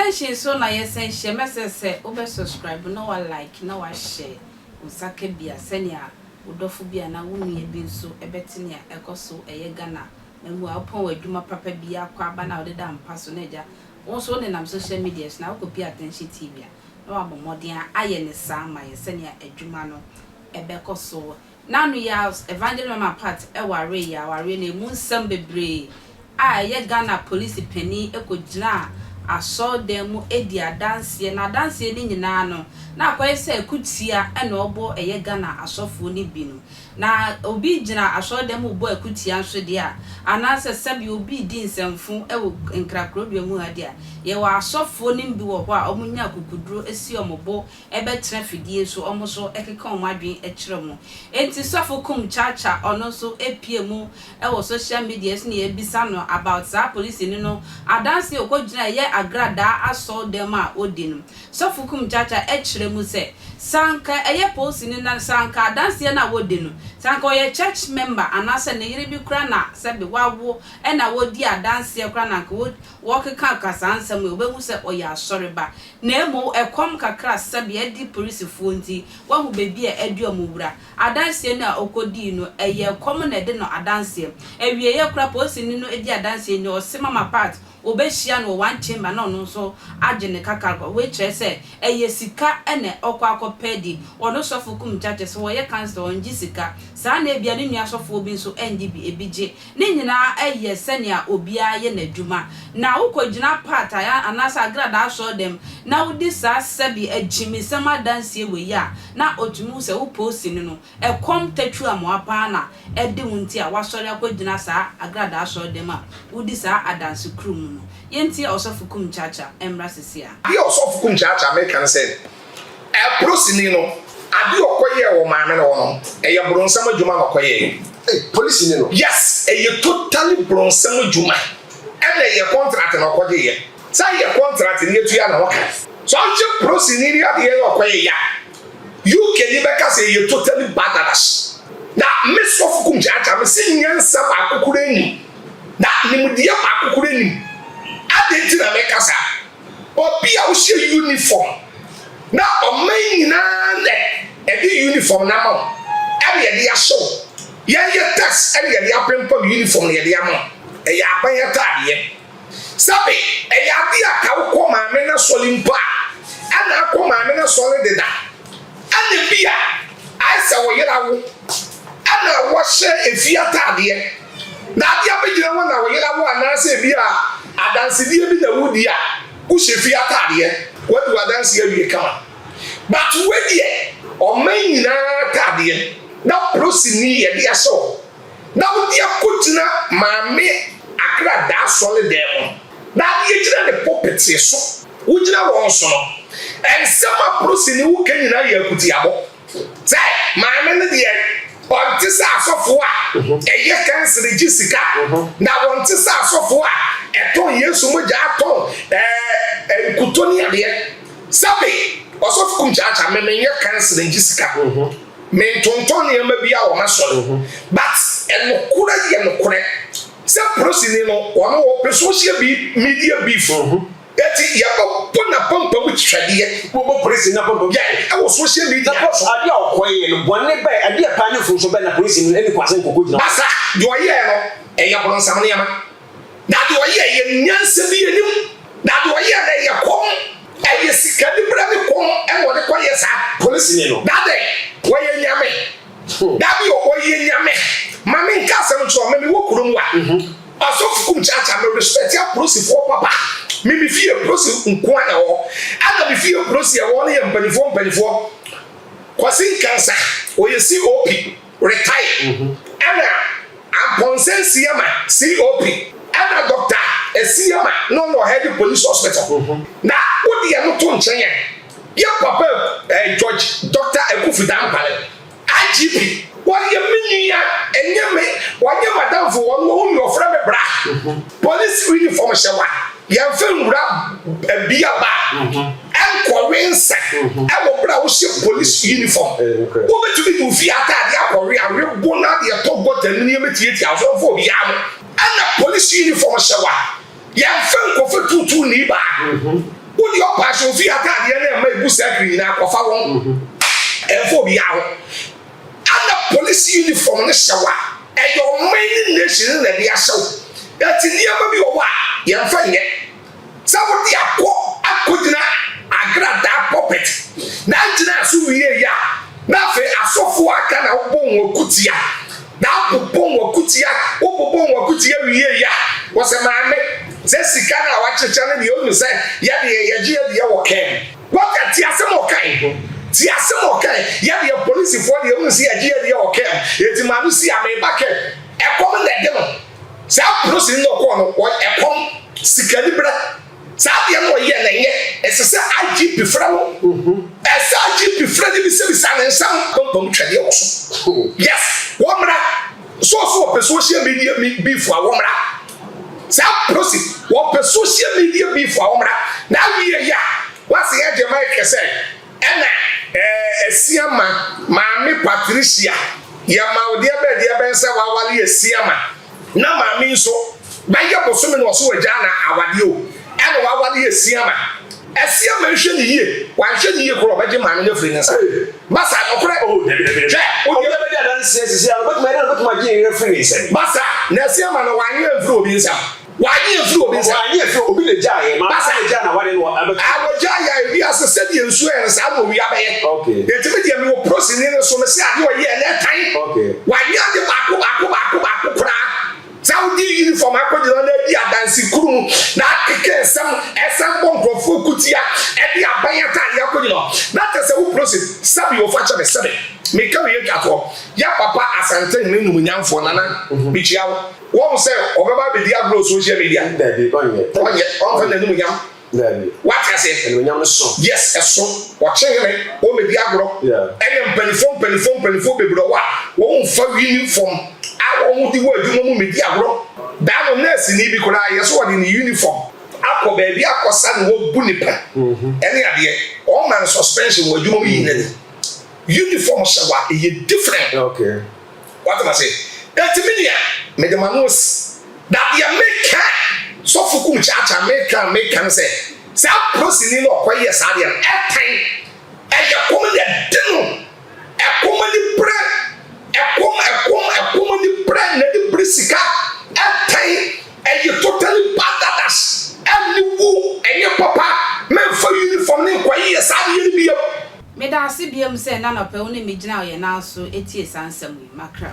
Attention so na yɛsan hyia. Mɛsɛ sɛ wobɛ subscribe na wa like na wa share wo nsa ka bi a, sɛnea wo dɔfo bi anaa wo nua bi nso ɛbɛte nea ɛkɔ so. Ɛyɛ Ghana mamu a wopɔn wɔ adwuma papa bi akɔ aba na wode da mpa so na agya wo nso wonenam social media so na wokɔpie Attention TV a, na wabɔ mmɔden a ayɛ ne saa ma yɛ sɛnea adwuma no ɛbɛkɔ so. N'ano yi a, Evangelist Mama Pat ɛware yi a, awareɛ no emu nsɛm bebree a ɛyɛ Ghana polisi panin kɔgyinaa asɔredan mu di adanseɛ, na adanseɛ no nyinaa no, na akɔyɛ sɛ akutia na ɔrebɔ ɛyɛ Ghana asɔfoɔ no bi no. Na obi gyina asɔredan mu rebɔ akutia nso deɛ a, anaasɛ sɛbe obi redi nsɛmfo wɔ nkrakorodua mu ha deɛ a, yɛwɔ asɔfoɔ no bi wɔ hɔ a wɔnya akukuduro si wɔn bo bɛtena fidie so, wɔn nso keka wɔn adwene kyerɛ wɔn. Enti Sɔfo Kum Chacha ɔno nso pue mu wɔ social media so na yɛbisa no about saa polisini no adanse a ɔkɔgyina ɛyɛ Agradaa asɔredan mu a ɔdi no. Sɔfo Kum Chacha kyerɛ mu sɛ, sɛ anka ɛyɛ polisini no, sɛ anka adanseɛ no a wɔdi no, sɛ anka ɔyɛ church member anaasɛ ne yere bi koraa na sɛbe wawo na wɔdi adanseɛ koraa na anka wɔkeka saa nsɛm yi, wɔbɛhu sɛ ɔyɛ asɔreba. Na mmom ɛkɔm kakra a sɛbe adi polisifoɔ nti, wahu baabi a adi wɔn wura. Adanseɛ no a ɔkɔdii no, ɛyɛ ɛkɔm na ɛde no adanseɛ. Awieeɛ koraa, polisini no di adanseɛ ni, ɔse Mama Pat, wɔbɛhyia no wɔ one chamber na ɔno nso agye ne kakarikɔ. Wei kyerɛ sɛ ɛyɛ sika na ɔkɔ akɔpɛ adi. Ɔno Sɔfo Kumkyakye, sɛ ɔyɛ councillor, ɔngye sika. Saa na ebia ne nua sɔfoɔ bi nso ngye bi, ebi gye. Ne nyinaa yɛ sɛnea obiara yɛ n'adwuma. Na wokɔgyina part a anaasɛ agradaa asɔredɛm na wodi saa sɛbe agyimisɛm adanseɛ wei a, na ɔtumi hu sɛ wo poosini no, ɛkɔm tatwu amoa paa na ɛde wo nti a woasɔre akɔgyina saa agradaa asɔredɛm a wodi saa adanse koro mu no. Yɛntie Ɔsɔfo Kum Kyaakyaa mmra sisi a. Adeɛ a Ɔsɔfo Kum Kyaakyaa meka ne sɛ, Polisini no, adeɛ a ɔkɔyɛɛ wɔ maame no hɔ no, ɛyɛ bronsam adwuma na ɔkɔyɛɛ. Ei, polisini no? Yes, ɛyɛ totally bronsam adwuma. Ɛna ɛyɛ contract na ɔkɔgyeeɛ. Sɛ ɛyɛ contract no yɛtua ne ho ka. Sɛ ɔgye polisini no adeɛ na ɔkɔyɛ a, UK ni bɛka sɛ ɛyɛ totally badass. Na me sɔfo kum kyaakyaa me se nyansa baako koraa nnim, na nimdeɛ baako koraa nnim. Adɛn nti na meka saa? Obi a wohyɛ uniform na ɔman nyinaa na ɛde uniform no ama wo ɛna yɛde ahyɛ wo. Yɛnyɛ tax ɛna yɛde apempam uniform na yɛde ama wo. Ɛyɛ aban ataadeɛ. Sɛbe ɛyɛ adeɛ a ka wokɔ maame no asɔre mpo a ɛna akɔ maame no asɔre deda. Ɛna bi a ayɛ sɛ wo yere awo ɛna wɔhyɛ efie ataadeɛ na adeɛ abɛgyina hɔ na wo yere awo anaasɛ ebi a adansedie bi na wodi a wohyɛ fie ataadeɛ, wadi w'adanseɛ awie kama. But wei deɛ ɔman nyinaa ataadeɛ na polisini yɛde ahyɛ wo na wode akɔgyina maame agradaa asɔredan mu na adeɛ gyina ne pulpit so wogyina wɔn so no, nsɛm a polisini woka nyinaa yɛ akutiabɔ. Sɛ maame no deɛ ɔnte sɛ asɔfoɔ a ɛyɛ kansere gye sika, na wɔnte sɛ asɔfoɔ a ɛtɔn Yesu mogya atɔn ɛɛ nkuto ne adeɛ. Sɛbe ɔsɔfo kum kyaakyaa me menyɛ kansere ngye sika, mentontɔn nneɛma biara wɔ m'asɔre, but ɛnokorɛ yɛ nokorɛ sɛ polisini no ɔno ɔpɛ social media beef. Eti yɛbɛbɔ n'apampam twɛdeɛ. Wɔbɔ polisi n'apampam. Yɛ ɛwɔ social media Na so. Adeɛ a ɔkɔeɛ no, bɔne bɛn, adeɛ paa ne mfomsoɔ bɛn na polisi no ɛni kwan sɛ nkɔkɔ gyina hɔ? Basa, deɛ ɔyɛɛ no, ɛyɛ bronsam nneɛma. Na deɛ ɔyɛɛ yɛ nyansa bi anim. Na deɛ ɔyɛɛ no, ɛyɛ kɔm. Ɛyɛ sikaniberɛ ne kɔm ɛna ɔde kɔyɛ saa. Polisini no. Na adɛn? Ɔyɛ nyame? Dabi o, ɔyɛ nyame. Ma menka asɛm nkyerɛ wo, me mewɔ kurom ha. Ɔsɔfo kum kyaakyaa me respect apolisifoɔ papa me me fie polisi nkoa na ɛwɔ hɔ ɛna me fie polisi ɛwɔ hɔ no yɛ mpanyinfoɔ mpanyinfoɔ Kwasi Nkansa ɔyɛ COP retire ɛna Amponsah Nsiama COP ɛna Doctor Asiama na ɔna ɔhead police hospital na wode ɛno to nkyɛn a yɛ papa eh, George Doctor Akufu Dampare IGP, Ɔyɛ me nua, ɛnyɛ me, ɔnyɛ m'adamfo, ɔno ɔhu me ɔfrɛ me bra. Police uniform hyɛ wo a, yɛmfa nwura bia ba nkɔwe nsa wɔ berɛ a wohyɛ police uniform. Wobɛtumi de wo fie ataadeɛ akɔwe awe bo no adeɛ tɔ gɔta mu nneɛma tiatia wo so mfa obiara ho. Ɛna police uniform hyɛ wo a, yɛmfa nkɔfa tuutuuni baa. Wo deɛ ɔpɛ ahyɛ ofie ataadeɛ na ɛma egu circle nyinaa kɔfa wɔn. Ɛmfa obiara ho. Ɛna police uniform no hyɛ wo a, ɛyɛ ɔman ne nation no na ɛde ahyɛ wo. Enti nneɛma bi wɔ hɔ a yɛmfa nyɛ. Sɛ wode akɔ akɔgyina agradaa pulpit na agyina so wieeɛ a, na afei asɔfoɔ aka na wobɔ wɔn akutia. Na abobɔ wɔn akutia, wobobɔ wɔn akutia wieeɛ a, wɔsɛ maame, sɛ sika no a wakyekyɛ no deɛ wonim sɛ yɛdeɛ yɛgye yɛdeɛ wɔ kɛm. Waka, tie asɛm a ɔkae. Tie asɛm a ɔkae. Yɛdeɛ polisifoɔ deɛ wonim sɛ yɛgye yɛdeɛ wɔ kɛm. Enti maame si a meba kɛm. Ɛkɔm na ɛde no. Saa polisini no ɔkɔɔ no, ɔyɛ ɛkɔm, sikaniberɛ. Saa adeɛ no ɔyɛɛ no ɛnyɛ. Ɛsɛ sɛ IGP frɛ no. Ɛsɛ IGP frɛ no bisabisa ne nsɛm. Pampam twɛdeɛ wɔ so. Yes, wɔmmra. So ɔso ɔpɛ social media beef a wɔmmra. Saa polisi, wɔpɛ social media beef a wɔmmra. Na awie yɛ a, wase yɛ gye mic sɛ ɛna ɛɛ Asiama maame Patricia yɛma wo deɛ bɛn deɛ bɛn sɛ wawale Asiama. Na maame yi nso bɛyɛ bosome na ɔso wagyaa na awadeɛ o ɛna wawale Asiama. Asiama nhwɛ ne yie, wanhwɛ ne yie koraa ɔbɛgye maame no afiri ne nsa. Basa nokorɛ Oh dabi dabi dabi. Hwɛ Obi a bɛdi adanseɛ sisi a no bɛtumi ayɛ dɛ na ɔbɛtumi agye ne yere afiri ne nsam. Basa na Asiama no wanyɛ amfiri obi nsam. Wanyɛ amfiri obi nsam. Wanyɛ amfiri obi na egyaeɛ. Maame Basa na egyaa n'awadeɛ no abɛto. Ah wɔgyaeɛ a ewiase sɛdeɛ nsuo yɛ no saa na owia bɛyɛ. Okay. Enti me deɛ mewɔ prosini no so mese adeɛ ɔyɛɛ no ɛtan. Okay. Wanyɛ ade baako baako baako baako koraa. Sɛ wode uniform akɔgyina na adi adanse kuru mu na akeka nsɛm ɛsan bɔ nkurɔfoɔ kutia ɛde aban ataadeɛ akɔgyina hɔ na kyerɛ sɛ wo prosi sɛbi o fa kyɛ me sɛbi meka wei atwa toɔ yɛ papa Asantehene numunyamfoɔ Nana mekyia wo woahu sɛ ɔbɛba abɛdi agorɔ wɔ social media Dabi ɔnyɛ. Ɔnyɛ ɔmfa n'anumunyam Dabi. Wate aseɛ? Animuonyam no so. Yes, ɛso. Ɔkye hene, wɔmmɛdi agorɔ. Yeah. Ɛna mpanimfoɔ mpanimfoɔ mpanimfoɔ bebree wɔ hɔ a, wɔmfa uniform a wɔde wɔ adwuma mu mmɛdi agorɔ. Da no, nɛɛseni bi koraa, yɛ sɛ ɔde ne uniform akɔ baabi akɔsa na wabu nipa ɛne adeɛ. Wɔma no suspension wɔ adwuma mu yi n'ani. Uniform hyɛ wɔ a, ɛyɛ different. Okay. Wate m'ase? Enti me nua, mede m'ano asi. Na deɛ meka, sɔfo kum kyaakyaa, meka a meka ne sɛ, saa polisini no a ɔkɔyɛɛ saa adeɛ no, ɛtan, ɛyɛ kɔm na ɛde no, ɛkɔm aniberɛ, ɛkɔm, ɛkɔm, ɛkɔm aniberɛ na ɛde bere sika, ɛtan, ɛyɛ totally bad-dadas, ɛne wu, ɛnyɛ papa, mɛmfa uniform no nkɔyeyɛ saa adeɛ no biom. Meda ase biom sɛ nnɛ anɔpa yi wo ne me gyinaa yɛn nan so tiee saa nsɛm yi. Makra.